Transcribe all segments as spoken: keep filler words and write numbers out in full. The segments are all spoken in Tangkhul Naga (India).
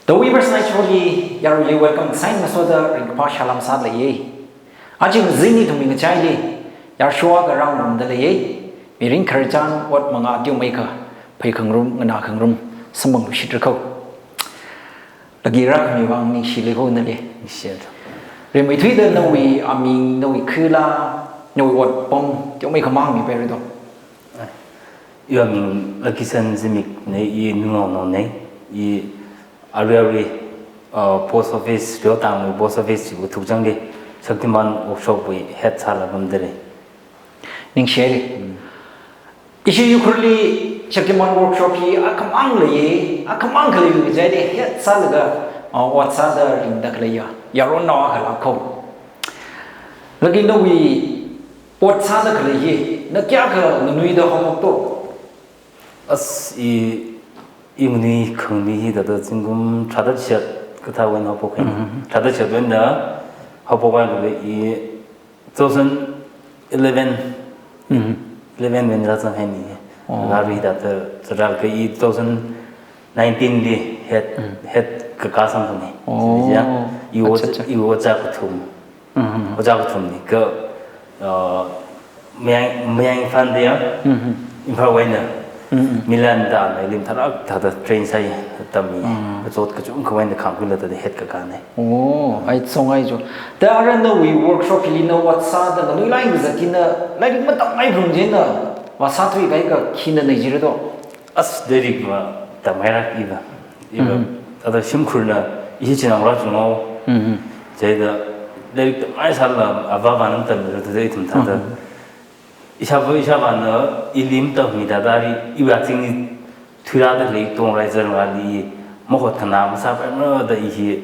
Tawui personal choli yaruili welcome sign masoda ringkaphā salam sāda leiye. Aja ngazin ithumwui ngachaili yarshuwa karang rumda leiye. Mirin khararchan ot manga teomeikha, phei khangarum, nganā khangarum, samphang lushitra kho. Lagi rākhami vang ningshili kho nali. Ningshi. Rimeithuida nawui aming, nawui khila, nawui otpam teomeikha hāngmipaira do. Iwui aming Lakisan Zimik ne, i Nungao nao ne, i arui arui, uh, post office, Reotangwui post office chiwui thukchangli Shaktiman workshop wui head sāla pamda lei. Ningshire. Ishi Ukhrulli Shaktiman workshop hi akhamang leiye, akhamang khalei ngachaili head sālaga, uh, ot sāda ringda khaleiya yaron nawa khala kho. Lagi nawui ot sāda khalei hi, na kayākha nganuida haophok to? As i, i nganui khanganui hi thāda zingkum tharāda chishat kathā wui eina haophok hai. Mhm. Tharāda chishat wui eina haophok hailaga i two thousand eleven, Mhm. eleven wui eina rāzang haini. Oh. Rārui thāda, thāda kha i two thousand nineteen li head, Mm. head kakā samphang ni. Oh. Sija, i Accha, ot, accha. i ot kathum. Mhm. Ot kathum ni, kha, uh, Mayang, Mayang Imphal da ya, Mhm. Imphal wui eina, Mhm. Milan da na ilim tharāda thāda train sāi tammi, Mhm. kachot kachungkha wui eina khangkhuilaga thāda head kakā ni. Oh, ai chong ai cho. Da ara nawui workshop hili na ot sāda nganuilāk eina kazat eina, lairik matammei phung chieina, vāsāthui kahai kakhina nei jira do? As lairik va tammeira iva. Iva, Mhm. thāda shimkhurna, ishi china rā chungao. Mhm. Chieina lairik tammeisā la, avā avāna matammi thāda ithum thāda. Mhm. Ishāva, ishāvāna ilim tammi thāda ri, iva chingli thuirāda lei tong rai zan rāli, mahot khanā masāpaimara da ishi,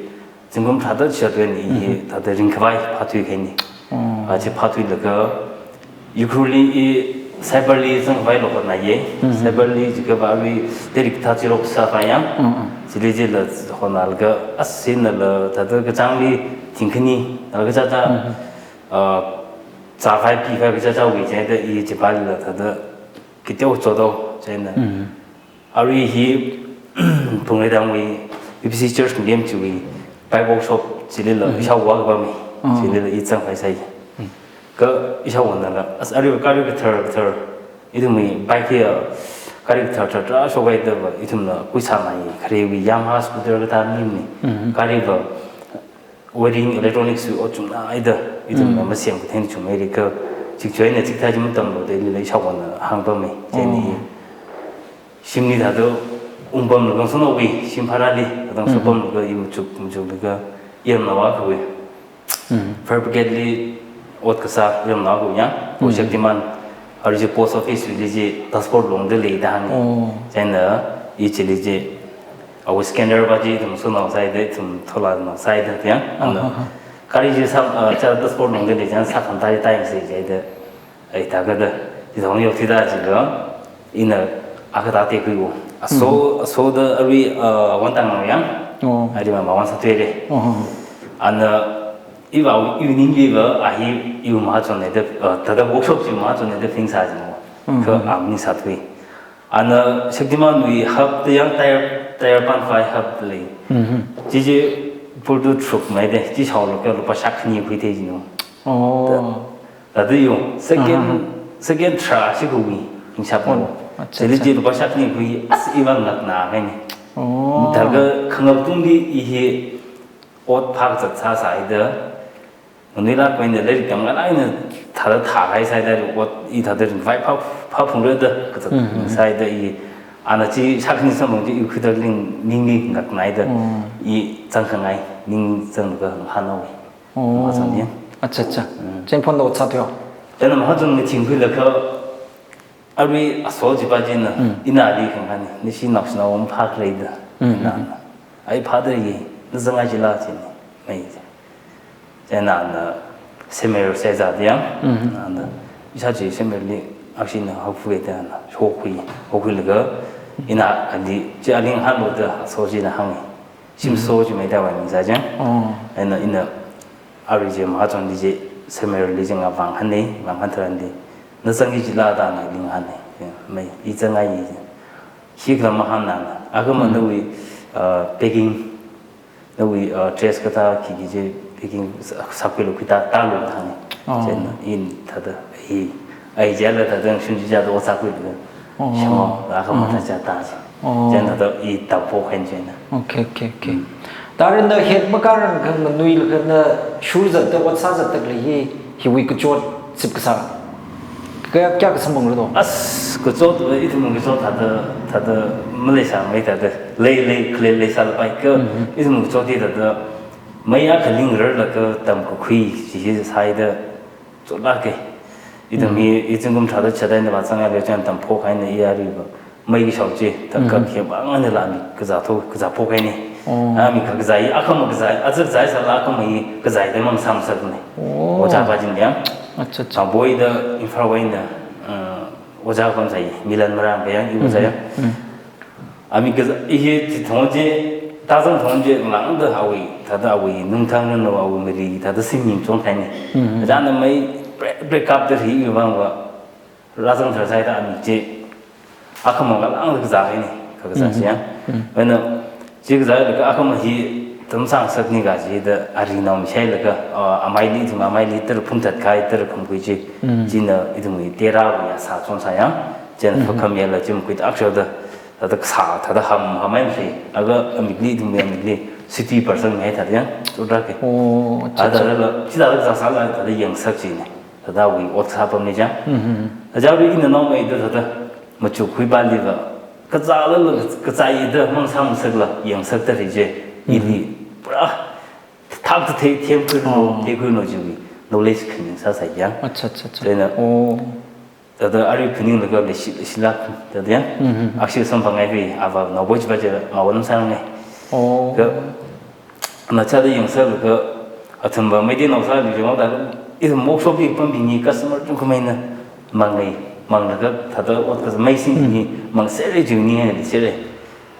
zingkum tharāda chishat wui eina ishi, Mhm. thāda ringkhavai phāthui kahai ni. Oh. Aja phāthuilaga, Ukhrulli i cyber li zangkhavai lokot na ye. Mhm. Cyber li jiakha va arui lairik thā zero sāvai yang. Mhm. Chili chila hotnālaga, as sinala thāda kachāngli thingkhani, thāda kachacha, Mhm. uh, zākhavai pikhavai kachacha wui chieina i chipālila thāda kateo choto chieina. Mhm. Arui hi Phungreitangwui U P C Church Museum chiwui bike workshop chilila Mm. ishāwo kapam mi. Mm. Chilila i zangkhavai sāi. Mm. Kha ishāwonala, as arui gari kathar kathar, ithumwui bike hi, uh, gari kathar kathar tarāshok haida va, ithumna khuisāmei, kharewui Yamaha scooter kathā mi mi. Mm. Gari va, wiring electronics wui ot chungnaida, ithumna Mm. masem kathei chungmeira kha, chikchoina chikathā chi matamlu da ilila ishāwona hāngpam mi. Chieina Oh. shimli thāda ungpamlaga, Dongsunaowui shim pharāli, thāda Mhm. sopamlaga, i machuk, machuklaga, i ramnao akhawui. Mhm. Fire brigade li ot kasā ramnao akha yang, Mhm. Shaktiman, arui chi post office wuili chi dashboard longda lei da hāngi. Oh. Chieina, i chili chi, awui scanner va chi Dongsunao sāhaida, ithum tholānao sāhaida yang, Aha, ana, aha. gari chi sam, ah, cha dashboard longda lei chang sākhangatha chi tāyangsa jihaida, ai, thākha da, chi thong yothuida jiakha, ina akha thāda tekhuiwo. Aso, Mm. aso da arui, uh, Wantang nao yang. Oh. Arui ma, ma wan sāthuire. Oh. Ana, iva, iwui ningli va, a hi, iwui mahachon ne da, uh, thāda workshop chi mahachon ne da fling sā jino. Mm. Kha a maning sāthui. Ana, Shaktiman wui hub da yang tire, tire pan fai hub lei. Mhm. Chi chi pultu thruk mai de, chi shaolaga lupā shākhani khuithei jino. Oh. Thāda yung, second, Aha. second thrā shikhui, ningshap Oh, lo. Accha, Chili accha. chi lupā shākhani khui, as iva ngakna kahaini. Oh. Thākha khangap tungli i hi ot phākazat sāsāhaida, nganuilāk eina lairik tamngailāk eina thāda thākahai sāhaida ot i thāda ringphai phā, phāphungra da kazat Mm. sāhaida i, ana chi shākhani samphang chi i khuida ling, ningli ngaknahaida Mm. i zangkhangai, ning zanglaga ngahānhaowe. Oh. Mahachon ya. Accha, accha. Mm. Chieina phone lo cha tuyo. Chieina mahachon ni thingkhuilaga arui aso chipā china, Mm. ina ali khangani, nashi naoshinao maphākhalei da. Mm, Ina, mm, mm. ai phāda ye, na zangai chila chini, mai. Chieina ana semer seza da yang, Mm. ana, ishā chi semer li, ashi na haophok da ana, shokhui, hokhuilaga, ina ali, chi ali ngahānlo da, aso china hāngi. Shim Mm. so chi mai da wai mi za jang. Oh. Ina, ina, arui chi mahachonli chi semer li chi ngavāng hānni, vāng hān tharanli. Na zangi chila da na ling hānni. Ya, mai, i zangai yi. Hi kala mahānna. Aga Mm. manawui, uh, packing, Nawui, uh, dress kathā khikhi chi packing sā-, sākhuilu khuita tālu thāni. Oh. Chieina ina thāda, hi, ai jala thāda shunji jada ot sākhuilu. Oh. Shimo, la kha Oh. mathā cha tā chi. Oh. Chieina thāda i tāpho khen chieina. Okay, okay, okay. Mm. Tara na het makarang kha nganuilaga na shur zatda, ot sā zatda khalei hi, hiwui kachot sip kasā. Kaya kya kasamphang rado? As, kachot, ithum kachot thāda, thāda maleisāmei thāda, lei, lei, khalei leisālapai kha, Mhm. ithum kachot hi thāda, mei akha lingrar laga tamkakhui, chi hi sāhaida, chotlāka. Ithum Mhm. hi, i zingkum tharāda chada eina vāzang ya lei chieina tamphok haina i aruiva. Mei kashao chi, thāda Mhm. kha khe bang ana la mi kazā tho, kazā phok haina. Oh. A mi kha kazā hi, akhama kazā, aja kazā sāla akhama hi, kazā hi da mang samsakna. Oh. Ojā pa jin yang. Acha, acha. Aboi da Imphal wui eina, uh, ojā pam sai, Milan Marang kayang i ojā yang. Mhm. Mhm. Ami kazā, i hi chi thong chi, tazang thong chi, langda awui, thāda awui, nungthang nung awui mari, thāda siming chong thaini. Mhm. Jana mei break, break up da hi i vang va, razang thar sai da ami chi, akhama langda kazā haini, kha kazā Mhm. chi yang. Mhm. Wena, chi kazā laga akhama hi, tam sangsakni kaji da, ari nam shai laga, ah, amaili thung, amaili tar phumthat khai, tar phumkhui chi, Mhm. china ithumwui tera wui ya sā chon sā yang, chieina Mhm. phakam yala chim khuita akshao da, thāda kasā, thāda ham, hamai mshi. Aga amikli, ithumli amikli, city person mei thāda yang, chotlāka. Oh, acha, acha. Thāda la, chithāda kasā sāla, thāda yangsak china. Thāda wui ot sāpamni chang. Mhm. Aja wui ina nong mei da thāda, machukhui pali va. Kazāla la, kazā i da, mang samsakla, yangsakta ri chi. Mhm. Ili, pura, thak ta the, them khuino, Oh. the khuino chiwui, knowledge khaning sāsai yang. Acha, acha, acha. Chieina, Oh. thāda ari phaning laga leishi, leishilak, thāda yang. Mhm. Akshi samphang ai pi, ava, no boj baje, ma wanam sang ngai. Oh. Kha, na chada yangsa laga, athumva, meidi nao sāli jong da, ithum workshop li pambingli customer chungkhameina, mangai, manglaga, thāda ot kazā mei sing Mhm. ni, mang sere juni hai, sere.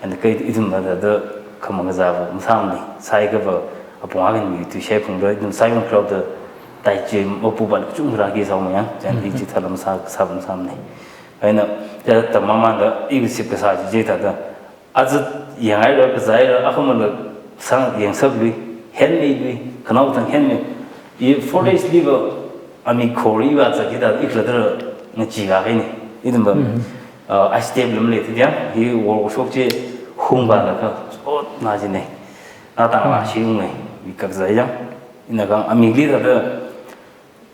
And kha ithumva thāda khamang kazāva, masāmni, saikhava, apong akan mi tu shai phungda, ithum sai phung crowd da, tai chi, mapu ban chungra ki sāo mayang, jan i Mhm. chi thalam sā, sā masāmni. Aina, ya tamamanda, i sip kasā chi chi thāda, aja yangaira, kazāira, akhama la sang yangsakli, handmade li, khanao thang handmade. I four days li va, ami khori va tsaki da, i kladar ngachi ga kaini. Ithumva, Mhm. uh, ice table lam le, tiang, hi workshop chi hung va la kha, chotna china. Na tang la Mhm. shi hung ngai, i kakazā yang. Ina kang, amikli thāda,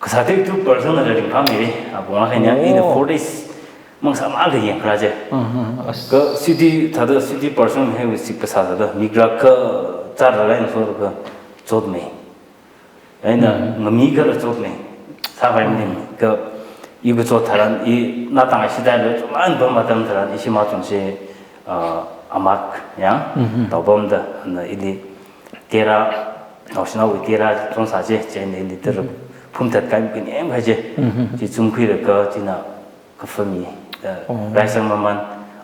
kasā te two person la ringphāmei, apong akhanya, Oh. ina four days, mang sāmala yangkharā chi. Mhm, as- Kha city, thāda city person heiwui sip kasā thāda, mikra kha chara rai so kha chotmei. Aina, Mhm. ngami kha la chotmei. Sāpai mei, kha i kachot tharan, i na tang shi dai lo, chuman bam matam tharan, i shima chungsi, ah, amak, yang, Mhm. taobam da, na ili, tera, naoshinao wui tera, chon sā chi, chieina ili tera, Mhm. phumthat kai mei kani em kai chi, Mhm. chi chumkhuilaga, china, kafami, eh, Oh. raisang maman,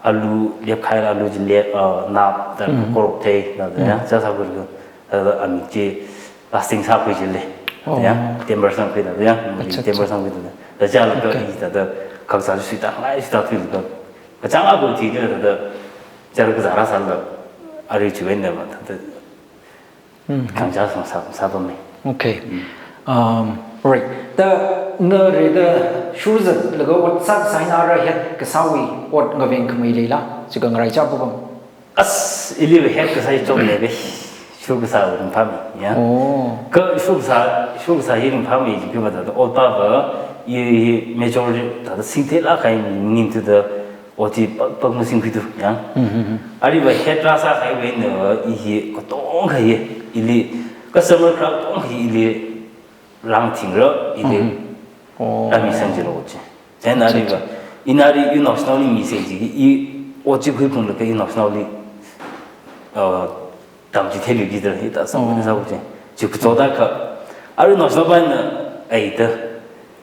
alu, lep khai alu chi lep, ah, nap, da, Mhm. korok thei, da, da, ya, Mhm. cha sa kuri ko, da, da, ami chi, lasting sākhui chili, Oh. ya, ten percent khui da, ya, Acha, ten percent acha. khui da, da, cha la ka Okay. i da, da, kaksa sui ta, ngai sui ta thui da, kachang aku thi da, da, da, cha la kazā rāsāla, ari chi wen da ma, da, da, Hmm. Khangachā song sā, sāpamei. Okay. Hmm. Um, right. Da, na re da, shur zatlaga ot sāsai na ra het kasāwui ot ngaveng khamei leila, chika ngaraichā papam. As, ili va het kasā hi chotmei ve. Shur kasā va ringphāmei, ya. Oh. Kha shur kasā, shur kasā hi ringphāmei, chi kha va da, da, ot pa va, i, i, major, da, da, singte la kai ning tu da, Oti pak pak masing khuitu, ya. Mhm. Ari va het rāsā khai va ina va i hi katong khai ili, customer crowd tong khai ili rāngthingra ili Mhm. Oh. rāmi sangji lo chi. Then Acha, ari va, acha. ina ari i naoshinao li mi sangji, i ot chi khuiphunglaga i naoshinao li, uh, tamchithei luiki da, hithāda sākhui Oh. sākhui chi. Chi kachot da kha. Arui naoshinao pa na, ai da.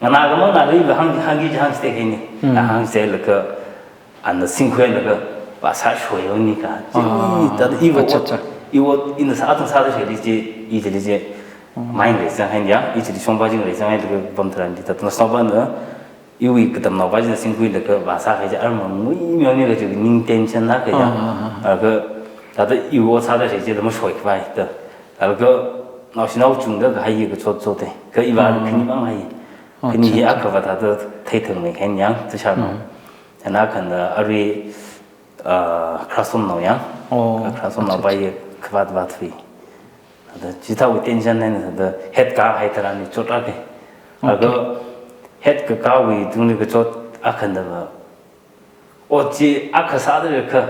Nganā khamang nali va hāng, hāngki hāngchithei kahaina. Mm. Hāngchitheilakha, ana singkhuilaga, vāsā shoyo ni ka. Chi, Ah, da, i va acha, ot, acha. i ot, ina sā, athang sāda sheli chi, i chili chi. Mm. Mai ngai sang haina ya, i chili shongpa chi ngai sang haina, pam tharan di, da, naoshinao pa na, Iwui katamnao pa china singkhuilaga vāsā kahai chi armang ngui miao ni kachi ning tension na kaya. Ah, ah, ah. Laga, thāda iwui ot sāda shei chida mashoi khavai da. Laga naoshinao chungda kahai hi kachot chote. Kha iva khani mang hai. Khani hi akha va thāda theithangmei khen yang, tashar no. Ana khan da arui, ah, Khrasomnao yang. Khrasomnao va hi khavat vat hui. Thāda chithāwui tension na thāda head kahai tharan ni chot ake. Laga head kakāwui tungli kachot akha da va. Ot chi akha sāda kha,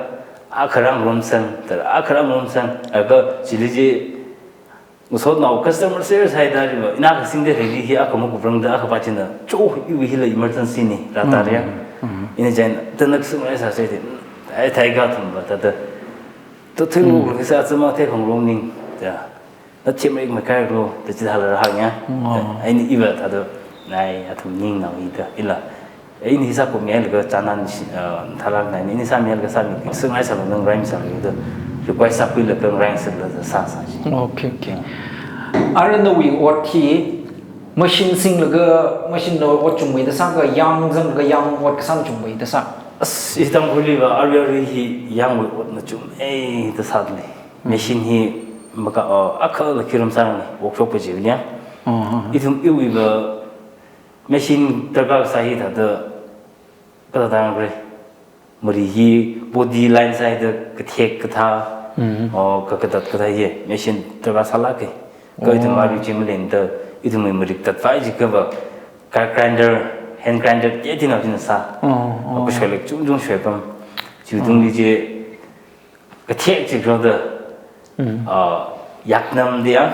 akha rang rom sang, tara akha rang rom sang, laga chili chi ngasotnao customer service haida riva, ina kasingda ready hi akha makuprangda akha pā china, cho iwui hila emergency ni, rātare ya. Ina china, tana kasung rai sāsai de, ai thai ga thum va, thāda. To thui mu kisa tsama thei khong rom ning, ya. Na themrek makai ro, da chithāla rāhāng ya. Aini iva thāda, nai athum ningnao ida, ila. Aini sākummi laga chānan shi, ah, tharan nai, ini sāmi laga sāmi, sāngai sālu nang rhyme sālu da, request sākhuilaga rhyme sālu da sāsā chi. Okay, okay. Ara nawui ot hi, machine singlaga, machine na ot chungmeida sā ka, yang zanglaga yang ot kasāng chungmeida sā? As, i Tangkhulli va, arui arui hi yangwui otna chungmeida sāli. Machine hi maka, uh, akhala khi ram sāng workshop pa jiu liang. Ithum iwui va machine darkar sā hi thāda kathā tang re. Mari hi body line sāda kathek kathā, oh, ka kadat kathā hi machine darkar sālāke. Kha ithum arui chi malenda, ithum mari tat fai ji kha va, ka grinder, hand grinder, ye tina tina sā. Ka shoilek chung chung shoi pam. Chiwui tungli chi, kathek chi kro da, ah, yaknam dia,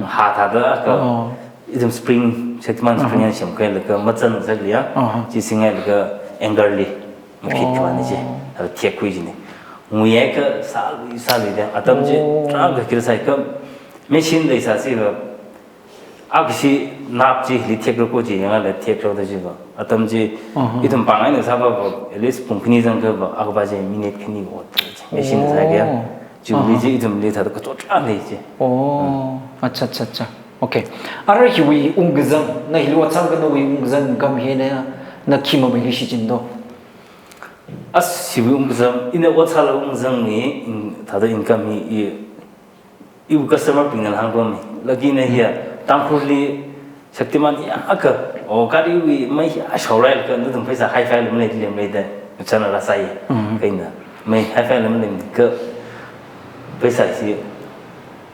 ha thāda, ka, ithum spring, Shaktiman spring yang semkhuilaga, mazan sak liya, chi singai laga, anger li, makhit khuani chi, thāda thek khui chi ni. Nguiya ka, sāli, sāli dia, atam chi, tarākha kira sai ka, machine leisāsi ka, akshi nap chi li thek ro ko chi, yangla thek ro da chi va. Atam chi, ithum pāngai na sā va va, at least pung khani zang ka va, akha va chi minute khani ot chi. Machine sā kya. Chili chi ithumli thāda kachot chān lei chi. Oh, acha, acha, acha. Okay. Ara hiwui ungkazang, na hili ot sāng ka nawui ungkazang kam hi na, na khi mamei li shichin do? As hiwui ungkazang, ina ot sāla ungkazang ni, in, thāda income hi, i, iwui customer bingna hāngpam mi. Lagi na hiya, Tangkhulli Shaktiman hi akha, o gariwui mei hi ashao rai ka, nathum pheisā hi-fi lam lei, lam lei da, chana rāsai. Kaina, mei hi-fi lam lei ka, pheisā si,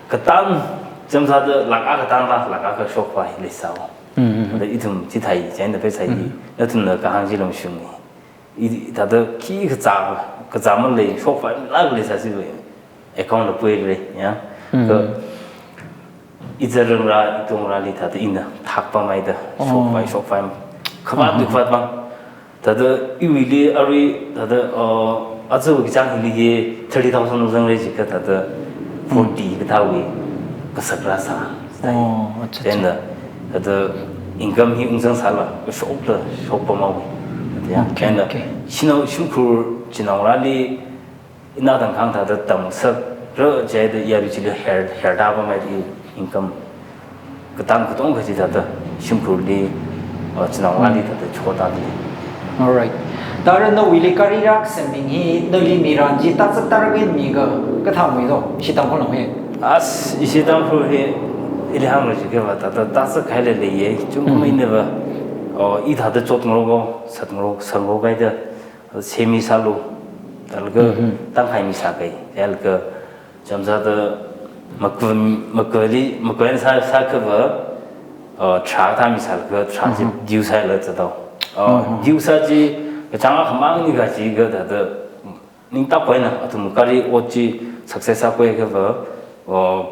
katang, chāmsāda lakh akha tang la, lakh akha shokpai leisāo. Da ithum chithāi, china pheisā hi, nathumna kahāng chi lam shung ni. I, thāda khi kazā, kazā malei, shokpai lāk leisāsi va. Account la pui lei, ya. Ka, i zarangra, i tongrali thāda ina, thakpa maida, shokpai, shokpai. Khavat du khavat bang. Thāda iwuili arui, thāda, uh, aja kachāng hili hi thirty thousand ungzang lei chi ka thāda forty kathāwui kasak rāsā. Oh, acha, acha. Then the, the income hi ungzang sāla, shokta, shokpa mau. Ya, okay, then the, okay. Shinao, shimkhur, chinaongarāli, ina tangkhang thāda tamsak, ra, jai da, ya, ri chili hair, hair da pa mai di income. Katang katong kaji thāda, shimkhurli, uh, chinaongarāli thāda, chotā di. Alright. Tara nawuili gari rākasem bing hi, nali miran chi, tatsak tara gen mi ka, kathā mui do, ishi Tangkhul nao hi. As, ishi Tangkhul hi, ili hānglu chi kava, thāda, tatsak khai lei lei ye, chungmei neva, o, i thāda chot ngaro ko, sat ngaro, sat ngaro kai da, semi sālu, thālaga, tangkhai mi sākai, thālaga, chāmsāda, makva, makvali, makvali sā, sā kava, uh, tharā thā mi sālaga, tharā chi due sāla zatdao. Uh, due sā chi, kachāng akhamang ni kachi ka thāda, ningtak koina, athum gari ot chi success sākhui kava, uh,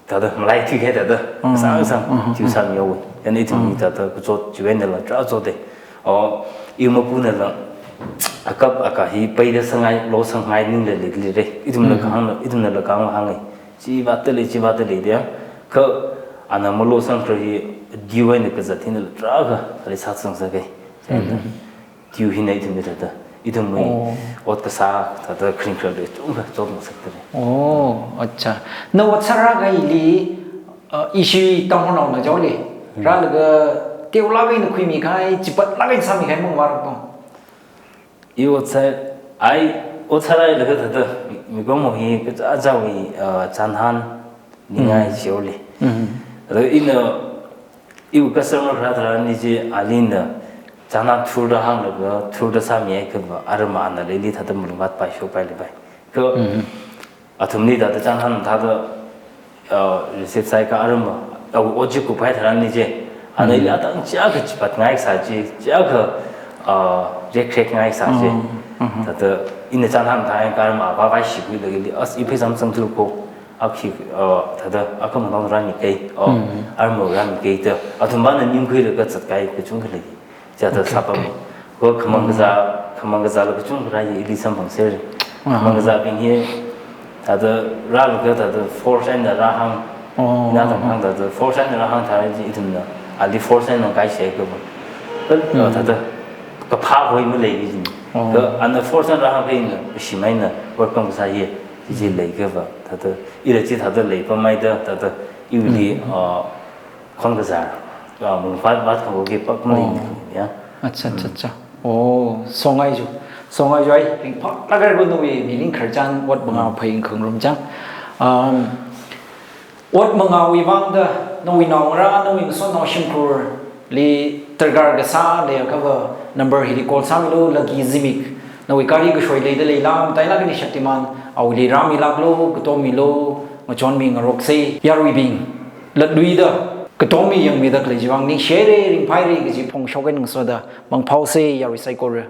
thāda, malai thui khe thāda, sāng sāng, due sāmihaowa. Yana ithum ni thāda, kachot chiwuinala, tarā chote. O, iwui mapunala, akap aka hi, paida sāngai, lo sāngai ningla lei lei re. Ithumla kahāngla, ithumla kahāng hāngai. Chi vātda lei, chi vātda lei dia. Kha, ana malo sāngkra hi, due eina kazat hinala, tarākha, ali sātsang sākai. Due hina ithumli thāda. Ithumwui, ot kasā, thāda kring kring le, chungkha, chot masakta le. Oh, acha. Na ot sārākahaili, uh, ishi Tangkhul naona jaoli. Rālaga, teolāk eina khuimi kahai, chipatlāk eina sāmi kahai mang vāra to. I ot sā, ai, ot sārālaga thāda, mi, mikumo hi, kacha chawui, uh, chānhān, ningai chiole. Ado ina iwui customer kharā tharan ni chi alina chānhān thurda hānglaga thurda sāmi ai kava aram ana leli thāda malung vat pai shok pai li pai. Ko athumli thāda chānhān thāda, uh, receive sāi ka aram, uh, oji kupai tharan ni chi. Ana ili atang chiakha chipat ngai sā chi, chiakha, uh, rekrek ngai sā chi. Thāda ina chānhān thāi ka aram ava vai shikui lagi li as ipi sam sam thur ko. Akhi, uh, thāda akam nong rani kai, uh, armo rani kai ta. Athum bana ning kui laga zat kai kachungkha lagi. Chithāda sāpam. Ko khamang kazā, khamang kazāla kachungkha ili samphang seri. Khamang kazābing hi thāda rālaga thāda force eina rāhāng. Ina thang hāng thāda force eina rāhāng tharan chi ithumna ali force eina kai shai kava. Thāda kaphā hoi malei chi. Ko ana force eina rāhāng kaina shimeina welcome kasā hi chi lei kava. Thāda ila chi thāda leipamai da thāda iwuili, uh, khon kazā, uh, malung vat vat khavai pak malei ni ya. Acha, acha, acha. Oh, songai ju. Songai ju ai, ringphālāk eina nawui mirin khararchan ot mangā phāyang khangarum chang. Um, ot mangāwui vangda, nawui naongarā, nawui ngasotnao shimkhurli darkar kasā leiakha va number hili call sāmilu, Lucky Zimik. Nawui gari kashoi leida leila, matailāk eina Shaktiman, awuili rāmilāklu, katommilu, ngachonmi ngaroksei, yaruibing. Latluida, katommi yangmida khalei chiwui vang ningshire, ringphāire kaji phongshok eina ngasoda, mangphaosei yarui saikora.